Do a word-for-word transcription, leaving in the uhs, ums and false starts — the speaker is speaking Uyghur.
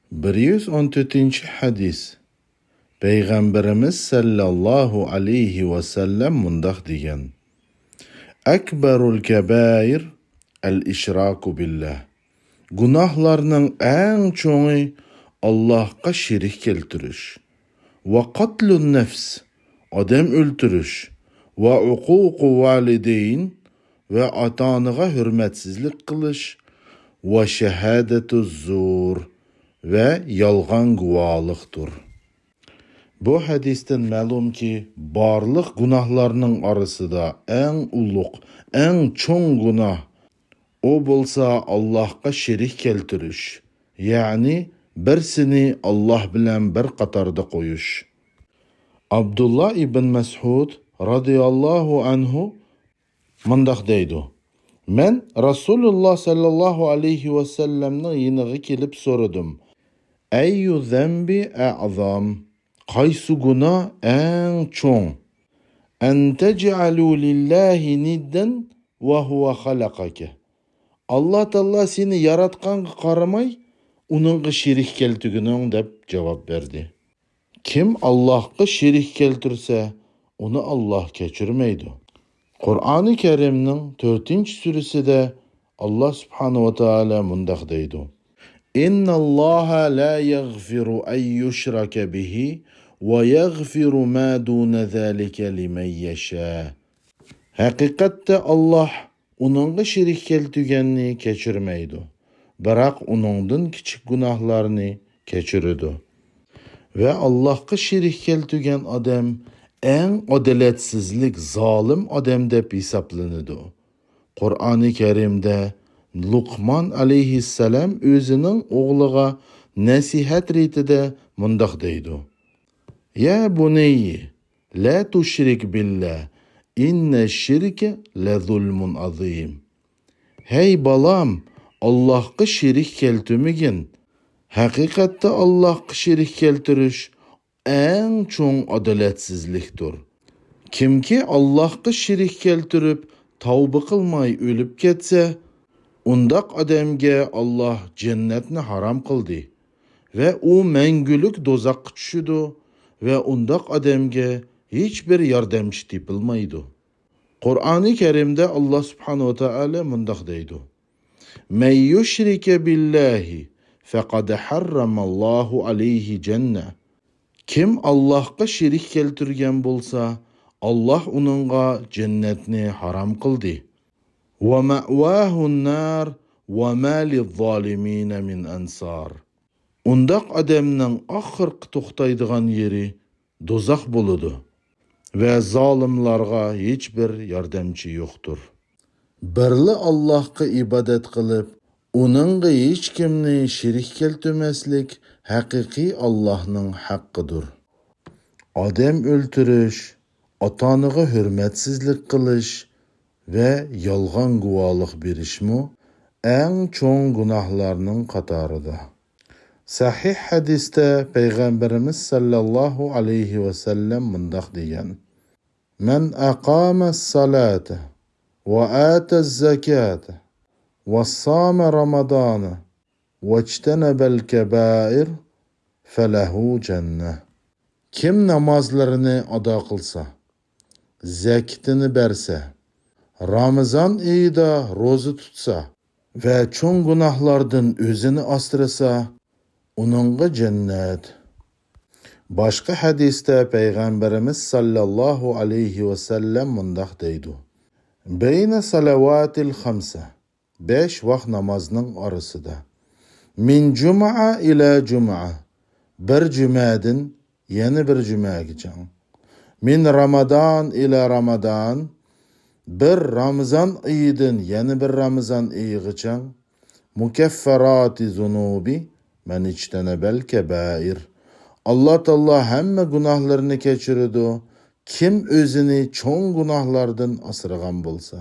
بىر يۈز ئون تۆتىنچى ھەدىس. پەيغەمبىرىمىز سەللەللاھۇ ئەلەيھى ۋەسەللەم مۇنداق دېگەن: «ئەكبەرۇل كەبائىر ئەل ئىشراكۇ بىللاھ.» گۇناھلارنىڭ ئەڭ چوڭى ئاللاھقا شېرىك كەلتۈرۈش. «ۋە قەتلۇن نەفس»، ئادەم ئۆلتۈرۈش. «ۋە ئوقۇقۇ ۋالىدەين»، ۋە ئاتا-ئانىغا ھۆرمەتسىزلىك قىلىش. «ۋە شاھادەتۇ زۇر»، ۋە يالغان گۇۋاھلىقتۇر. بۇ ھەدىستىن مەلۇمكى، بارلىق گۇناھلارنىڭ ئارىسىدا ئەڭ ئۇلۇغ، ئەڭ چوڭ گۇناھ، ئۇ بولسا ئاللاھقا شېرىك كەلتۈرۈش، يەنى بىرسىنى ئاللاھ بىلەن بىر قاتاردا قويۇش. ئابدۇللا ئىبن مەسئۇد رازىياللاھۇ ئەنھۇ مۇنداق دەيدۇ: مەن رەسۇلۇللاھ سەللەللاھۇ ئەلەيھى ۋەسەللەمنىڭ يېنىغا كېلىپ سورىدىم: «ئەييۇ زەنبى ئەزام؟» قايسى گۇناھ ئەڭ چوڭ؟ «ئەن تەجئەلۇ لىللاھى نىددەن ۋە ھۇۋە خەلەقەكە»، ئاللاھ تائالا سېنى ياراتقانغا قارىماي، ئۇنىڭغا شېرىك كەلتۈرگىنىڭ، دەپ جاۋاب بەردى. كىم ئاللاھقا شېرىك كەلتۈرسە، ئۇنى ئاللاھ كەچۈرمەيدۇ. قۇرئانى كەرىمنىڭ تۆتىنچى سۈرىسىدە ئاللاھ سۇبھانەھۇ ۋە تائالا مۇنداق دەيدۇ: «ئىنناللاھە لا يەغفىرۇ ئەن يۇشرەكە بىھى ۋە يەغفىرۇ ما دۇنە زالىكە لىمەن يەشا.» ھەقىقەتتە ئاللاھ ئۇنىڭغا شېرىك كەلتۈرگەننى كەچۈرمەيدۇ، بىراق ئۇنىڭدىن كىچىك گۇناھلارنى كەچۈرىدۇ. ۋە ئاللاھقا شېرىك كەلتۈرگەن ئادەم ئەڭ ئادالەتسىزلىك، زالىم ئادەم دەپ ھېسابلىنىدۇ. قۇرئانى كەرىمدە لۇقمان ئەلەيھىسسالام ئۆزىنىڭ ئوغلىغا نەسىھەت رېتىدە مۇنداق دەيدۇ: «يا بۇنەييە، لا تۇشرىك بىللاھ، ئىننە شىركە لەزۇلمۇن ئازىم.» ھەي بالام، ئاللاھقا شېرىك كەلتۈرمىگىن. ھەقىقەتتە ئاللاھقا شېرىك كەلتۈرۈش ئەڭ چوڭ ئادالەتسىزلىكتۇر. كىمكى ئاللاھقا شېرىك كەلتۈرۈپ، تەۋبە قىلماي ئۆلۈپ كەتسە، ئۇنداق ئادەمگە ئاللاھ جەننەتنى ھارام قىلدى ۋە ئۇ مەڭگۈلۈك دوزاخقا چۈشىدۇ ۋە ئۇنداق ئادەمگە ھېچبىر ياردەمچى تېپىلمايدۇ. قۇرئانى كەرىمدە ئاللاھ سۇبھانەھۇ ۋە تائالا مۇنداق دەيدۇ: «مەن يۇشرىكە بىللاھى فەقەد ھەررەمەللاھۇ ئەلەيھى جەننە.» كىم ئاللاھقا شېرىك كەلتۈرگەن بولسا، ئاللاھ ئۇنىڭغا جەننەتنى ھارام قىلدى. «ۋە مەئۋاھۇن نار ۋە ما لىززالىمىنە مىن ئەنسار.» ئۇنداق ئادەمنىڭ ئاخىرقى توختايدىغان يېرى دوزاخ بولىدۇ ۋە زالىملارغا ھېچبىر ياردەمچى يوقتۇر. بىرلا ئاللاھقا ئىبادەت قىلىپ، ئۇنىڭغا ھېچكىمنى شېرىك كەلتۈرمەسلىك ھەقىقىي ئاللاھنىڭ ھەققىدۇر. ئادەم ئۆلتۈرۈش، ئاتا-ئانىغا ھۆرمەتسىزلىك قىلىش ۋە يالغان گۇۋاھلىق بېرىشمۇ ئەڭ چوڭ گۇناھلارنىڭ قاتارىدا. سەھىھ ھەدىستە پەيغەمبىرىمىز سەللەللاھۇ ئەلەيھى ۋەسەللەم مۇنداق دېگەن: «مەن ئەقامەس سالاتە ۋە ئاتەز زەكاتە ۋە سامە رامادانە ۋەجتەنەبەل كەبائىر فەلەھۇ جەننە.» كىم نامازلىرىنى ئادا قىلسا، زەكىتىنى بەرسە، رامىزان ئېيىدا روزا تۇتسا ۋە چوڭ گۇناھلاردىن ئۆزىنى ئاسرىسا، ئۇنىڭغا جەننەت. باشقا ھەدىستە پەيغەمبىرىمىز سەللەللاھۇ ئەلەيھى ۋەسەللەم مۇنداق دەيدۇ: «بەينە سەلەۋاتىل خەمسە»، بەش ۋاق نامازنىڭ ئارىسىدا، «مىن جۇمئە ئىلە جۇمئە»، بىر جۈمەدىن يەنە بىر جۈمەگىچە، «مىن رامادان ئىلە رامادان»، بىر رامىزان ئېيىدىن يەنە بىر رامىزان ئېيىغىچە، «مۇكەففەراتى زۇنۇبى مەنىجتەنەبەل كەبائىر»، ئاللا تائالا ھەممە گۇناھلىرىنى كەچۈرىدۇ، كىم ئۆزىنى چوڭ گۇناھلاردىن ئاسرىغان بولسا.